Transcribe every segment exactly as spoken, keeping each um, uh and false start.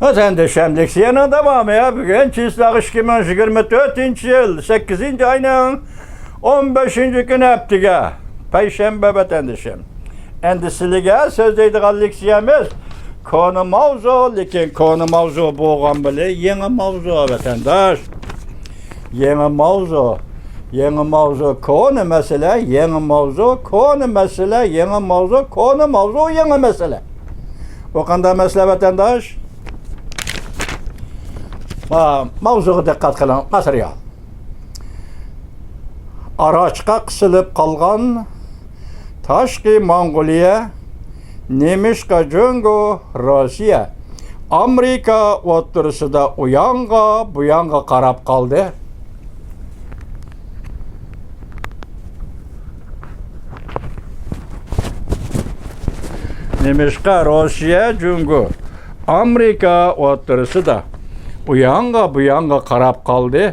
ۋەتەندىشىم، لېكسىيەنىڭ داۋامى بۈگۈن چىسلاغ ئىككى مىڭ يىگىرمە تۆتىنچى يىل سەككىزىنچى ئاينىڭ ئون بەشىنچى كۈنى ھەپتىگە، پەيشەنبە ۋەتەندىشىم. ئەمدى سىلىگە سۆزلەيدىغان لېكسىيەمىز كونا ماۋزۇ، لېكىن كونا ماۋزۇ بولغان بىلەن يېڭى ماۋزۇ، ۋەتەنداش. يېڭى ماۋزۇ، يېڭى ماۋزۇ، كونا مەسىلە، يېڭى ماۋزۇ، كونا مەسىلە، يېڭى ماۋزۇ، كونا ماۋزۇ، يېڭى مەسىلە. بۇ قانداق مەسىلە، ۋەتەنداش؟ ما-، ماۋزۇغا دىققەت قىلىڭ، ماتېرىيال. ئاراچقا قىسىلىپ قالغان تاشقى موڭغۇلىيە، نېمىشقا جۇڭگو، روسىيە، ئامېرىكا ئوتتۇرىسىدا ئۇيانغا، بۇيانغا قاراپ قالدى؟ نېمىشقا روسىيە، جۇڭگو، ئامېرىكا ئوتتۇرىسىدا ئۇيانغا، بۇيانغا قاراپ قالدى؟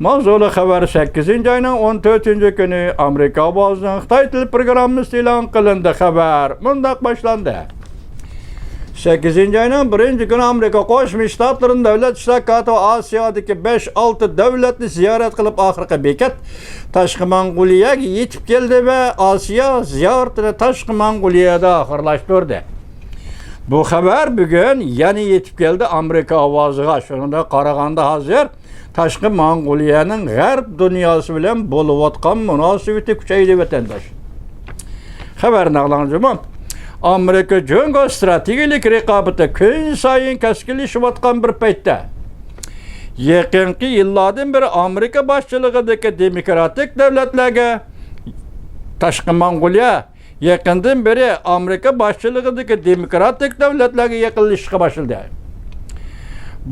ماۋزۇلۇق خەۋەر سەككىزىنچى ئاينىڭ ئون تۆتىنچى كۈنى ئامېرىكا ئاۋازىنىڭ خىتاي تىل پروگراممىسىدا ئېلان قىلىندى. خەۋەر مۇنداق باشلاندى. سەككىزىنچى ئاينىڭ بىرىنچى كۈنى ئامېرىكا قوشما شتاتلىرىنىڭ دۆلەت ئىشلار كاتىپى ئاسىيادىكى بەش، ئالتە دۆلەتنى زىيارەت قىلىپ، ئاخىرقى بېكەت تاشقى موڭغۇلىيەگە يېتىپ كەلدى ۋە ئاسىيا زىيارىتىنى تاشقى موڭغۇلىيەدە ئاخىرلاشتۇردى. بۇ خەۋەر بۈگۈن يەنە يېتىپ كەلدى ئامېرىكا ئاۋازىغا. شۇنىڭدىن قارىغاندا، ھازىر تاشقى موڭغۇلىيەنىڭ غەرب دۇنياسى بىلەن بولۇۋاتقان مۇناسىۋىتى كۈچەيدى، ۋەتەنداش. خەۋەرنى ئاڭلاڭ جۇمۇ. ئامېرىكا جۇڭگو ئىستراتېگىيەلىك رىقابىتى كۈنسايىن كەسكىنلىشىۋاتقان بىر پەيتتە، يېقىنقى يىللاردىن بېرى ئامېرىكا باشچىلىقىدىكى دېموكراتىك دۆلەتلەرگە، تاشقى موڭغۇلىيە يېقىندىن بېرى ئامېرىكا باشچىلىقىدىكى دېموكراتىك دۆلەتلەرگە يېقىنلىشىشقا باشلىدى.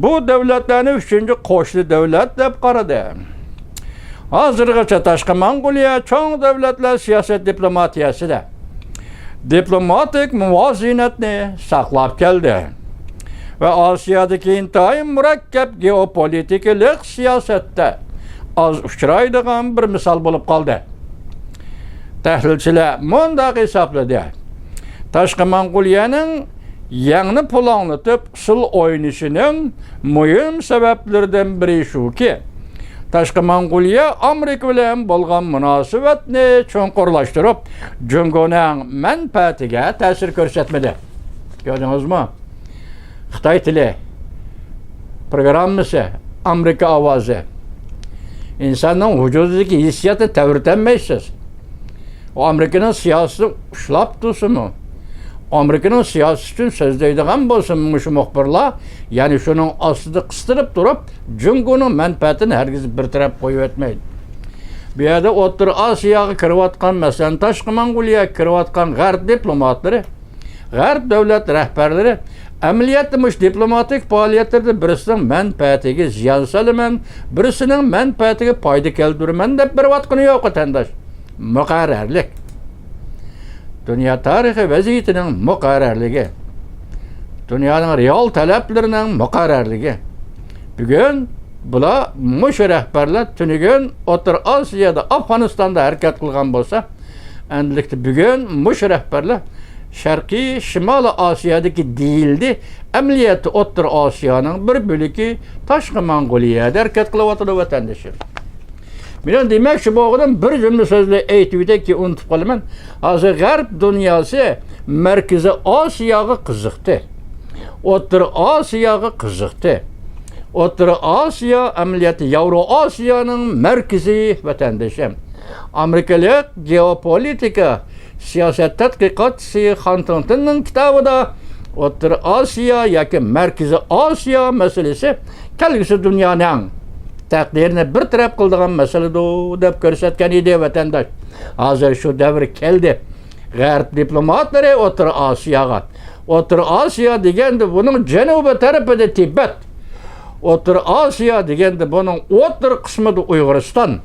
بۇ دۆلەتلەرنى ئۈچىنچى قوشنا دۆلەت دەپ قارىدى. ھازىرغىچە تاشقى موڭغۇلىيە چوڭ دۆلەتلەر سىياسەت دىپلوماتىيەسىدە دىپلوماتىك مۇۋازىنەتنى ساقلاپ كەلدى ۋە ئاسىيادىكى ئىنتايىن مۇرەككەپ گېئوپولىتىكىلىق سىياسەتتە ئاز ئۇچرايدىغان بىر مىسال بولۇپ قالدى. تەھلىلچىلەر مۇنداق ھېسابلىدى: تاشقى موڭغۇلىيەنىڭ يەڭنى پۇلاڭلىتىپ ئۇسسۇل ئوينىشىنىڭ مۇھىم سەۋەبلىرىدىن بىرى شۇكى، تاشقى موڭغۇلىيە ئامېرىكا بىلەن بولغان مۇناسىۋەتنى چوڭقۇرلاشتۇرۇپ، جۇڭگونىڭ مەنپەئەتىگە تەسىر كۆرسەتمىدى. كۆردىڭىزمۇ؟ خىتاي تىلى پروگراممىسى، ئامېرىكا ئاۋازى. ئىنساننىڭ ۋۇجۇدىدىكى ھېسسىياتنى تەۋرىتەلمەيسىز. ئۇ ئامېرىكىنىڭ سىياسىتىنى ئۇشلاپ تۇرسىمۇ، ئامېرىكىنىڭ سىياسىتى ئۈچۈن سۆزلەيدىغان بولسىمۇ، مۇشۇ مۇخبىرلار، يەنى شۇنىڭ ئاستىدا قىستىرىپ تۇرۇپ، جۇڭگونىڭ مەنپەئەتىنى ھەرگىز بىر تەرەپ قويۇۋەتمەيدۇ. بۇ يەردە ئوتتۇرا ئاسىياغا كىرىۋاتقان، مەسىلەن، تاشقى موڭغۇلىيەگە كىرىۋاتقان غەرب دىپلوماتلىرى، غەرب دۆلەت رەھبەرلىرى ئەمەلىيەتتە مۇشۇ دىپلوماتىك پائالىيەتلىرىدە بىرسىنىڭ مەنپەئەتىگە زىيان سالىمەن، بىرسىنىڭ مەنپەئەتىگە پايدا كەلتۈرىمەن دەپ بېرىۋاتقىنى يوق، ۋەتەنداش. مۇقەررەرلىك. دۇنيا تارىخىي ۋەزىيىتىنىڭ مۇقەررەرلىكى. دۇنيانىڭ رېئال تەلەپلىرىنىڭ مۇقەررەرلىكى. بۈگۈن بۇلار، مۇشۇ رەھبەرلەر تۈنۈگۈن ئوتتۇرا ئاسىيادا، ئافغانىستاندا ھەرىكەت قىلغان بولسا، ئەمدىلىكتە بۈگۈن مۇشۇ رەھبەرلەر شەرقىي شىمالىي ئاسىيادىكى دېيىلدى، ئەمەلىيەتتە ئوتتۇرا ئاسىيانىڭ بىر بۆلىكى تاشقى موڭغۇلىيەدە ھەرىكەت قىلىۋاتىدۇ، ۋەتەندىشىم. مېنىڭ دېمەكچى بولغىنىم، بىر جۈملە سۆزنى ئېيتىۋېتەي، كېيىن ئۇنتۇپ قالىمەن. ھازىر غەرب دۇنياسى مەركىزىي ئاسىياغا قىزىقتى. ئوتتۇرا ئاسىياغا قىزىقتى. ئوتتۇرا ئاسىيا ئەمەلىيەتتە ياۋرو ئاسىيانىڭ مەركىزى، ۋەتەندىشىم. ئامېرىكىلىق گېئوپولىتىكا سىياسەت تەتقىقاتچىسى خانتىڭتىننىڭ كىتابىدا ئوتتۇرا ئاسىيا ياكى مەركىزىي ئاسىيا مەسىلىسى كەلگۈسى دۇنيانىڭ تەقدىرىنى بىر تەرەپ قىلىدىغان مەسىلىدۇر، دەپ كۆرسەتكەن ئىدى، ۋەتەنداش. ھازىر شۇ دەۋر كەلدى. غەرب دىپلوماتلىرى ئوتتۇرا ئاسىياغا، ئوتتۇرا ئاسىيا دېگەندە بۇنىڭ جەنۇبىي تەرىپىدە تىبەت، ئوتتۇرا ئاسىيا دېگەندە بۇنىڭ ئوتتۇرا قىسمىدا ئۇيغۇرىستان،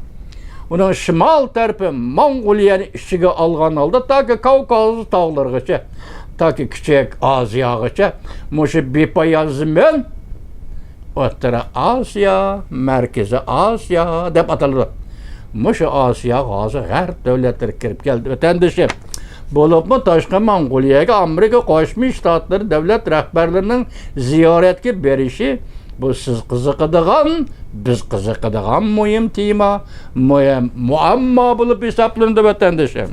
ئۇنىڭ شىمال تەرىپى موڭغۇلىيەنى ئىچىگە ئالغان ھالدا تاكى كاۋكاز تاغلىرىغىچە، تاكى كىچىك ئازىياغىچە مۇشۇ بىپايان زېمىن ئوتتۇرا ئاسىيا، مەركىزىي ئاسىيا دەپ ئاتىلىدۇ. مۇشۇ ئاسىياغا ھازىر غەرب دۆلەتلىرى كىرىپ كەلدى، ۋەتەندىشىم. بولۇپمۇ تاشقى موڭغۇلىيەگە ئامېرىكا قوشما شتاتلىرى دۆلەت رەھبەرلىرىنىڭ زىيارەتكە بېرىشى، بۇ سىز قىزىقىدىغان، بىز قىزىقىدىغان مۇھىم تېما، مۇھىم مۇئەممو بولۇپ ھېسابلىنىدۇ، ۋەتەندىشىم.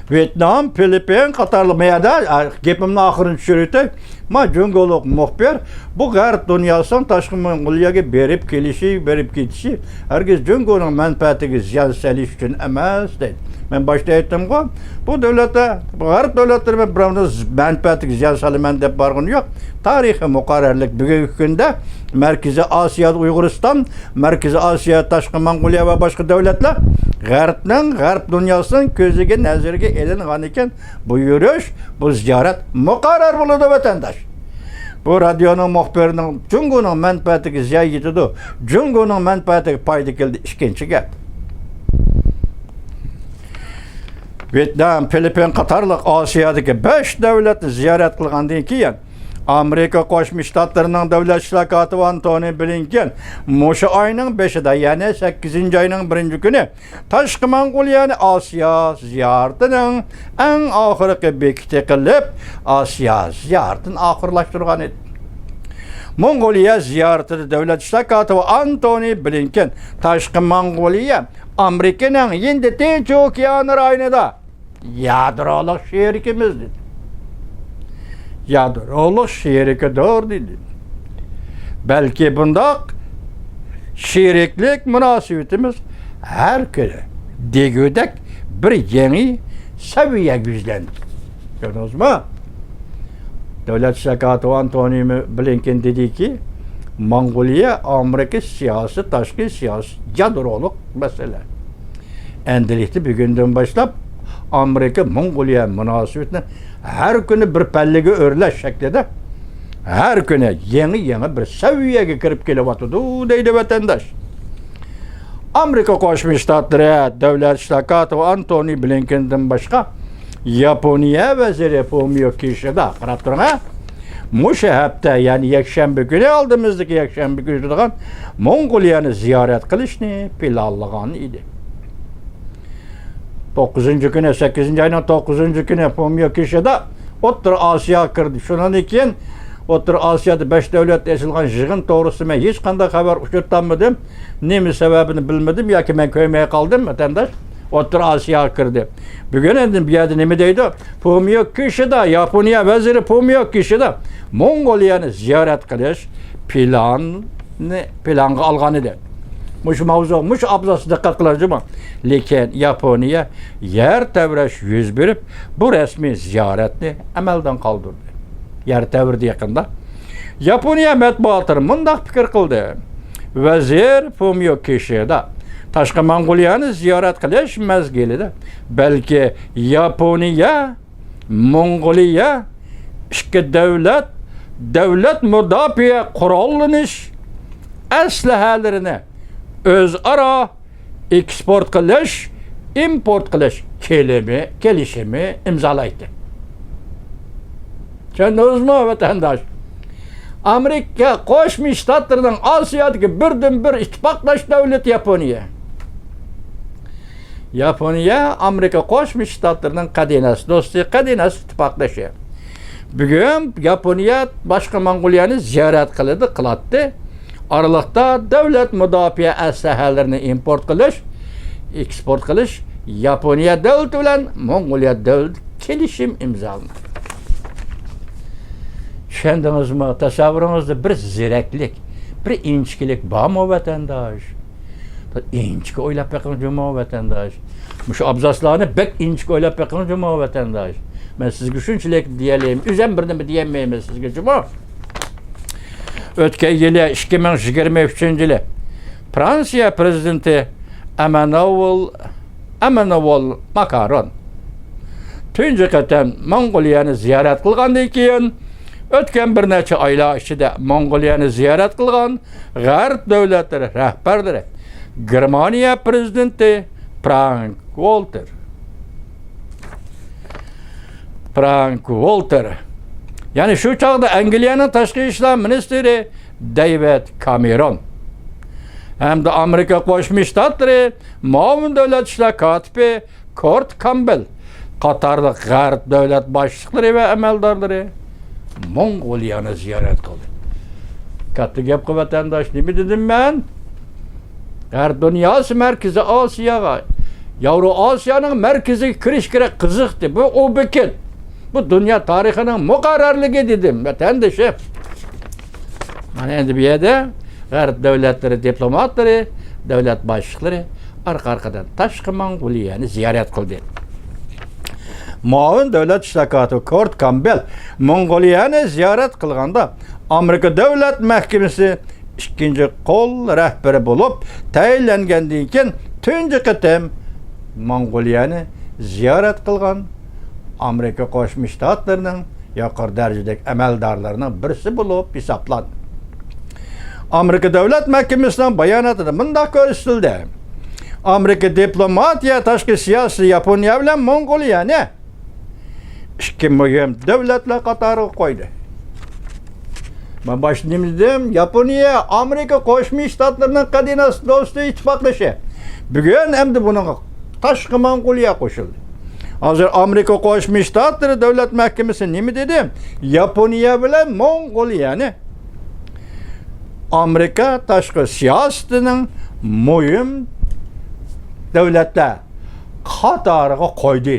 ۋيېتنام، فىلىپپىن قاتارلىق، ما يەردە، ئا، گېپىمنىڭ ئاخىرىنى چۈشۈرۈۋېتەي. ما جۇڭگولۇق مۇخبىر، بۇ غەرب دۇنياسىنىڭ تاشقى موڭغۇلىيەگە بېرىپ كېلىشى، بېرىپ كېتىشى ھەرگىز جۇڭگونىڭ مەنپەئەتىگە زىيان سېلىش ئۈچۈن ئەمەس، دەيدۇ. مەن باشتا ئېيتتىمغۇ، بۇ دۆلەتلەر، بۇ غەرب دۆلەتلىرى بىلەن بىراۋنىڭ مەنپەئەتىگە زىيان سالىمەن دەپ بارغىنى يوق. تارىخىي مۇقەررەرلىك بۈگۈنكى كۈندە مەركىزىي ئاسىيادا ئۇيغۇرىستان، مەركىزىي ئاسىيا، تاشقى موڭغۇلىيە ۋە باشقا دۆلەتلەر غەربنىڭ، غەرب دۇنياسىنىڭ كۆزىگە، نەزىرىگە ئېلىنغان ئىكەن، بۇ يۈرۈش، بۇ زىيارەت مۇقەررەر بولىدۇ، ۋەتەنداش. بۇ رادىيونىڭ مۇخبىرىنىڭ جۇڭگونىڭ مەنپەئەتىگە زىيان يېتىدۇ، جۇڭگونىڭ مەنپەئەتىگە پايدا كېلىدۇ، ئىككىنچى گەپ. ۋيېتنام، فىلىپپىن قاتارلىق ئاسىيادىكى بەش دۆلەتنى زىيارەت قىلغاندىن كېيىن، ئامېرىكا قوشما شتاتلىرىنىڭ دۆلەت ئىشلار كاتىپى ئانتونى بلىنكېن مۇشۇ ئاينىڭ بېشىدا، يەنى سەككىزىنچى ئاينىڭ بىرىنچى كۈنى تاشقى موڭغۇلىيەنى ئاسىيا زىيارىتىنىڭ ئەڭ ئاخىرقى بېكىتى قىلىپ، ئاسىيا زىيارىتىنى ئاخىرلاشتۇرغان ئىدى. موڭغۇلىيە زىيارىتىدە دۆلەت ئىشلار كاتىپى ئانتونى بلىنكېن تاشقى موڭغۇلىيە ئامېرىكىنىڭ ھىندى تىنچ ئوكيانى رايونىدا يادرولۇق شېرىكىمىز دېدى. يادرولۇق شېرىكىدۇر دېدى. بەلكى بۇنداق شېرىكلىك مۇناسىۋىتىمىز ھەر كۈنى دېگۈدەك بىر يېڭى سەۋىيەگە يۈزلەندى. كۆردىڭىزمۇ؟ دۆلەت ئىشلار كاتىپى ئانتونى بلىنكېن دېدىكى، موڭغۇلىيە ئامېرىكا سىياسىي، تاشقى سىياسىي، يادرولۇق مەسىلە. ئەمدىلىكتە بۈگۈندىن باشلاپ ئامېرىكا موڭغۇلىيە مۇناسىۋىتىنى ھەر كۈنى بىر پەللىگە ئۆرلەش شەكلىدە ھەر كۈنى يېڭى، يېڭى بىر سەۋىيەگە كىرىپ كېلىۋاتىدۇ، دەيدۇ ۋەتەنداش. ئامېرىكا قوشما شتاتلىرى دۆلەت ئىشلار كاتىپى ئانتونى بلىنكېندىن باشقا ياپونىيە ۋەزىرى فۇمىيو كىشىدا، قاراپ تۇرۇڭ ھە، مۇشۇ ھەپتە، يەنى يەكشەنبە كۈنى، ئالدىمىزدىكى يەكشەنبە كۈنى ئۆتىدىغان موڭغۇلىيەنى زىيارەت قىلىشنى پىلانلىغان ئىدى. توققۇزىنچى كۈنى، سەككىزىنچى ئاينىڭ توققۇزىنچى كۈنى فۇمىيو كىشىدا ئوتتۇرا ئاسىياغا كىردى. شۇنىڭدىن كېيىن ئوتتۇرا ئاسىيادا بەش دۆلەت ئېچىلغان يىغىن توغرىسىدا مەن ھېچقانداق خەۋەر ئۇچرىتالمىدىم. نېمە سەۋەبىنى بىلمىدىم ياكى مەن كۆرمەي قالدىم، ۋەتەنداش. ئوتتۇرا ئاسىياغا كىردى. بۈگۈن ئەمدى بۇ يەردە نېمە دەيدۇ؟ فۇمىيو كىشىدا، ياپونىيە ۋەزىرى فۇمىيو كىشىدا موڭغۇلىيەنى زىيارەت قىلىش پىلانى، پىلانغا ئالغان ئىدى. مۇشۇ ماۋزۇ، مۇشۇ ئابزاسقا دىققەت قىلىڭ جۇمۇ. لېكىن ياپونىيە يەر تەۋرەش يۈز بېرىپ، بۇ رەسمىي زىيارەتنى ئەمەلدىن قالدۇردى. يەر تەۋرىدى يېقىندا. ياپونىيە مەتبۇئاتلىرى مۇنداق پىكىر قىلدى. ۋەزىر فۇمىيو كىشىدا تاشقى موڭغۇلىيەنى زىيارەت قىلىش مەزگىلىدە، بەلكى ياپونىيە، موڭغۇلىيە ئىككى دۆلەت، دۆلەت مۇداپىئە قوراللىنىش ئەسلىھەلىرىنى ئۆزئارا ئېكسپورت قىلىش، ئىمپورت قىلىش كېلىمى، كېلىشىمى ئىمزالايتتى. چۈشەندىڭىزمۇ، ۋەتەنداش؟ ئامېرىكا قوشما شتاتلىرىنىڭ ئاسىيادىكى بىردىنبىر ئىتتىپاقداش دۆلىتى ياپونىيە. ياپونىيە ئامېرىكا قوشما شتاتلىرىنىڭ قەدىناس دوستى، قەدىناس ئىتتىپاقدىشى. بۈگۈن ياپونىيە باشقا موڭغۇلىيەنى زىيارەت قىلىدۇ، قىلاتتى. ئارىلىقتا دۆلەت مۇداپىئە ئەسلىھەلىرىنى ئىمپورت قىلىش، ئېكسپورت قىلىش، ياپونىيە دۆلىتى بىلەن موڭغۇلىيە دۆلىتى كېلىشىم ئىمزالىنىدۇ. چۈشەندىڭىزمۇ؟ تەسەۋۋۇرىڭىزدە بىر زېرەكلىك، بىر ئىنچىكىلىك بارمۇ، ۋەتەنداش؟ بىر ئىنچىكە ئويلاپ بېقىڭ جۇمۇ، ۋەتەنداش. مۇشۇ ئابزاسلارنى بەك ئىنچىكە ئويلاپ بېقىڭ جۇمۇ، ۋەتەنداش. مەن سىزگە شۇنچىلىك دېيەلەيمەن، ئۆزۈم بىرنېمە دېيەلمەيمەن سىزگە جۇمۇ. ئۆتكەن يىلى، ئىككى مىڭ يىگىرمە ئۈچىنچى يىلى، فرانسىيە پرېزىدېنتى ئەمانۇئېل، ئەمانۇئېل ماكرون تۇنجى قېتىم موڭغۇلىيەنى زىيارەت قىلغاندىن كېيىن، ئۆتكەن بىر نەچچە ئايلار ئىچىدە موڭغۇلىيەنى زىيارەت قىلغان غەرب دۆلەتلىرى رەھبەرلىرى، گېرمانىيە پرېزىدېنتى فرانك ۋالتېر، فرانك ۋالتېر، يەنى شۇ چاغدا ئەنگلىيەنىڭ تاشقى ئىشلار مىنىستىرى دېۋىد كامېرون ھەمدە ئامېرىكا قوشما شتاتلىرى مۇئاۋىن دۆلەت ئىشلار كاتىپى كورت كامبېل، قاتارلىق غەرب دۆلەت باشلىقلىرى ۋە ئەمەلدارلىرى موڭغۇلىيەنى زىيارەت قىلدى. كاتتا گەپقۇ ۋەتەنداش، نېمە دېدىم مەن؟ غەرب دۇنياسى مەركىزىي ئاسىياغا، ياۋرو ئاسىيانىڭ مەركىزىگە كىرىش كېرەك، قىزىقتى. بۇ ئۇ بېكىت. بۇ دۇنيا تارىخىنىڭ مۇقەررەرلىكى دېدىم، ۋەتەندىشىم. مانا ئەمدى بۇ يەردە غەرب دۆلەتلىرى دىپلوماتلىرى، دۆلەت باشلىقلىرى ئارقا-ئارقىدىن تاشقى موڭغۇلىيەنى زىيارەت قىلدى. مۇئاۋىن دۆلەت ئىشلار كاتىپى كورت كامبېل موڭغۇلىيەنى زىيارەت قىلغاندا، ئامېرىكا دۆلەت مەھكىمىسى ئىككىنچى قول رەھبىرى بولۇپ تەيىنلەنگەندىن كېيىن، تۇنجى قېتىم موڭغۇلىيەنى زىيارەت قىلغان ئامېرىكا قوشما شتاتلىرىنىڭ يۇقىرى دەرىجىلىك ئەمەلدارلىرىنىڭ بىرسى بولۇپ ھېسابلانىدۇ. ئامېرىكا دۆلەت مەھكىمىسىنىڭ باياناتىدا مۇنداق كۆرسىتىلدى: ئامېرىكا دىپلوماتىيە تاشقى سىياسىتى ياپونىيە بىلەن موڭغۇلىيەنى ئىككى مۇھىم دۆلەتلەر قاتارىغا قويدى. مەن باشتا نېمە دېدىم؟ ياپونىيە ئامېرىكا قوشما شتاتلىرىنىڭ قەدىناس دوستى، ئىتتىپاقدىشى. بۈگۈن ئەمدى بۇنىڭغا تاشقى موڭغۇلىيە قوشۇلدى. ھازىر ئامېرىكا قوشما شتاتلىرى دۆلەت مەھكىمىسى نېمە دېدى؟ ياپونىيە بىلەن موڭغۇلىيەنى ئامېرىكا تاشقى سىياسىتىنىڭ مۇھىم دۆلەتلەر قاتارىغا قويدى.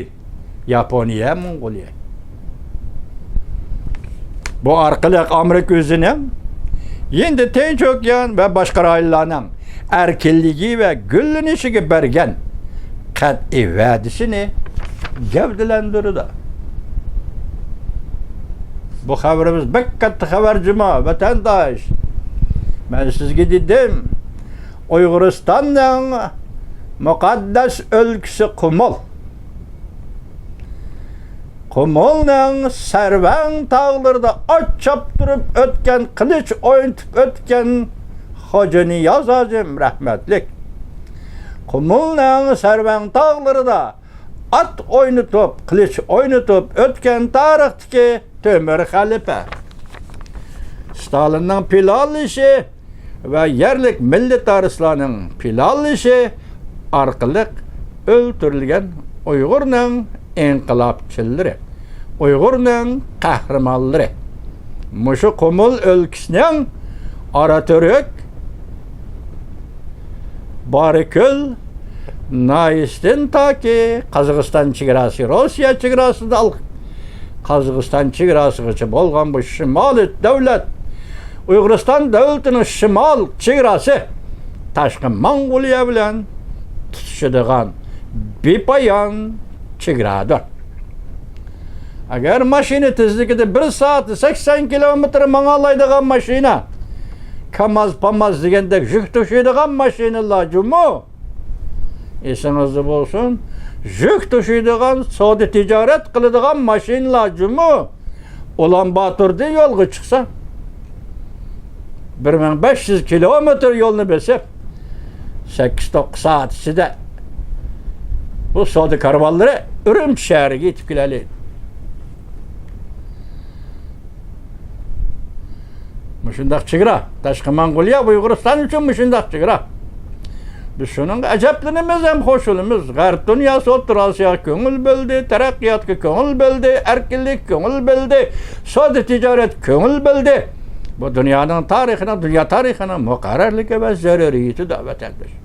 ياپونىيە، موڭغۇلىيە. بۇ ئارقىلىق ئامېرىكا ئۆزىنىڭ ھىندى، تىنچ ئوكيان ۋە باشقا رايونلارنىڭ ئەركىنلىكى ۋە گۈللىنىشىگە بەرگەن قەتئىي ۋەدىسىنى گەۋدىلەندۈرىدۇ. بۇ خەۋىرىمىز بەك كاتتا خەۋەر جۇمۇ، ۋەتەنداش. مەن سىزگە دېدىم، ئۇيغۇرىستاننىڭ مۇقەددەس ئۆلكىسى قۇمۇل. قۇمۇلنىڭ سەرۋەڭ تاغلىرىدا ئات چاپتۇرۇپ ئۆتكەن، قىلىچ ئوينىتىپ ئۆتكەن خوجانىياز ھاجىم رەھمەتلىك. قۇمۇلنىڭ سەرۋەڭ تاغلىرىدا ئات ئوينىتىپ، قىلىچ ئوينىتىپ ئۆتكەن تارىختىكى تۆمۈر خەلىپە. ستالىننىڭ پىلانلىشى ۋە يەرلىك مىللىتارىستلارنىڭ پىلانلىشى ئارقىلىق ئۆلتۈرۈلگەن ئۇيغۇرنىڭ ئىنقىلابچىلىرى، ئۇيغۇرنىڭ قەھرىمانلىرى. مۇشۇ قۇمۇل ئۆلكىسىنىڭ ئاراتۈرك، بارىكۆل ناھىيىسىدىن تاكى قازاقىستان چېگراسى، روسىيە چېگراسىدا قازاقىستان چېگراسىغىچە بولغان بۇ شىمالىي دۆلەت، ئۇيغۇرىستان دۆلىتىنىڭ شىمال چېگراسى تاشقى موڭغۇلىيە بىلەن تۇتىشىدىغان بىپايان چېگرادۇر. ئەگەر ماشىنا تېزلىكىدە بىر سائەتتە سەكسەن كىلومېتىر ماڭالايدىغان ماشىنا، كاماز، پاماز دېگەندەك يۈك توشۇيدىغان ماشىنىلار جۇمۇ، ئېسىڭىزدە بولسۇن، يۈك توشۇيدىغان، سودا تىجارەت قىلىدىغان ماشىنىلار جۇمۇ، ئۇلان باتوردىن يولغا چىقسا، بىر مىڭ بەش يۈز كىلومېتىر يولنى بېسىپ، سەككىز، توققۇز سائەت ئىچىدە بۇ سودا كارۋانلىرى ئۈرۈمچى شەھىرىگە يېتىپ كېلەلەيدۇ. مۇشۇنداق چېگرا. تاشقى موڭغۇلىيە ئۇيغۇرىستان ئۈچۈن مۇشۇنداق چېگرا. بىز شۇنىڭغا ئەجەبلىنىمىز ھەم خوش بولىمىز. غەرب دۇنياسى ئوتتۇرا ئاسىياغا كۆڭۈل بۆلدى، تەرەققىياتقا كۆڭۈل بۆلدى، ئەركىنلىككە كۆڭۈل بۆلدى، سودا تىجارەتكە كۆڭۈل بۆلدى. بۇ دۇنيانىڭ تارىخىنىڭ، دۇنيا تارىخىنىڭ مۇقەررەرلىكى ۋە زۆرۈرىيىتىدۇر، ۋەتەنداش.